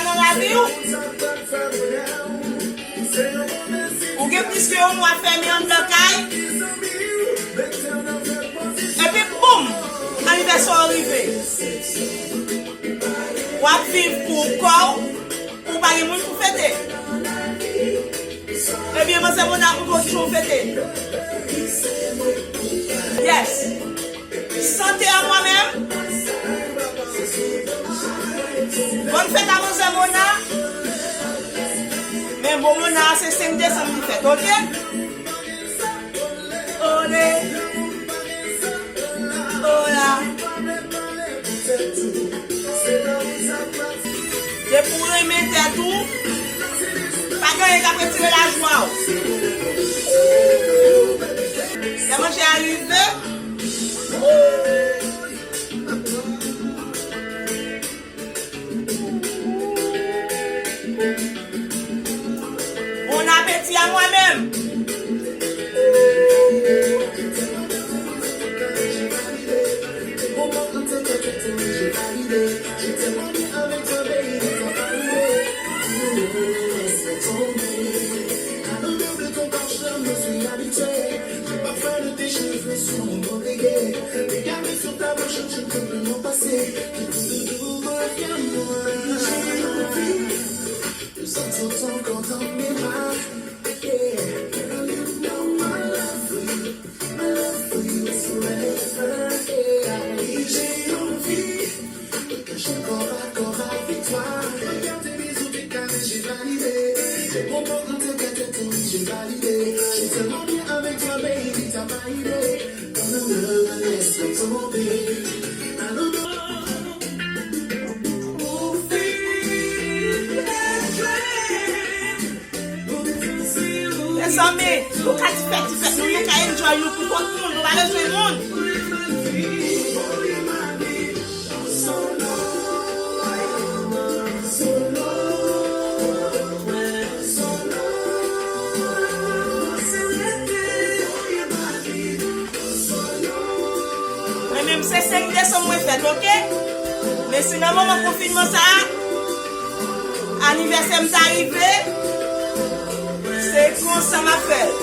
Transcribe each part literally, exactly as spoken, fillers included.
Nan lavi w, ou gen plis ke yon mwa fèmen anndan kay, epi boum, anivèsè w rive. W ap viv pou kò w, ou pa gen moun pou fete. Ebyen, manzè Mona, ou gon jou w fete. Yes. Santé à moi-même. Bonne fête à manzè Mona. Men bon, Mona, se senk desanm li fèt, oke? Olé. Ola. Depi w renmen tèt ou, pa gen anyen k ap retire lajwa w. Lè manje a rive, bon apeti a mwen menm. Mezanmi, nou ka ti fè ti fèt nou, nou ka enjoy nou pou kont nou, nou pa bezwen moun. Mwen menm se senk desanm mwen fèt, oke? Men si nan moman konfinman sa a, anivèsè m ta rive, se konsa m ap fè l.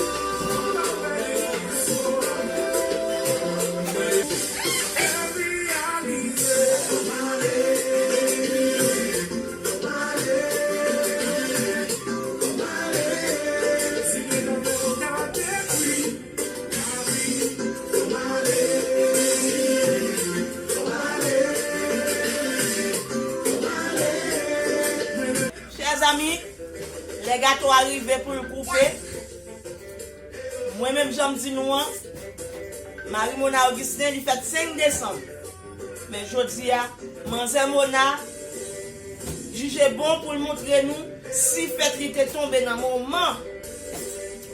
Chè zanmi, lè gato a rive pou l koupe, mwen menm jan m di nou an, Marie Mona Augustin, li fèt senk desanm. Men jodi a, manzè Mona jije bon pou l montre nou si fèt li te tonbe nan moman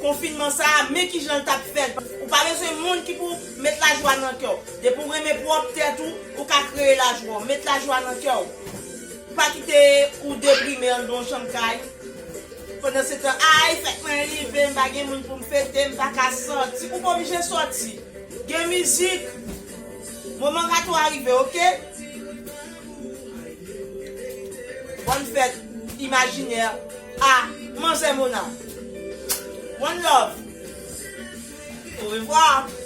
konfinman sa a, men kijan l t ap fèt. Ou pa bezwen moun ki pou met lajwa nan kè w. Depi w renmen pwòp tèt ou, ou ka kreye lajwa w. Met lajwa nan kè w. Pa kite ou deprime anndan yon chanm kay. Pandansetan, ay, fèt mwen rive, m pa gen moun pou m fete, m pa ka sòti. Ou pa oblije sòti. Gen mizik. Moman gato a rive, oke? Bòn fèt imajinè a manzè Mona. One love. Au revoir.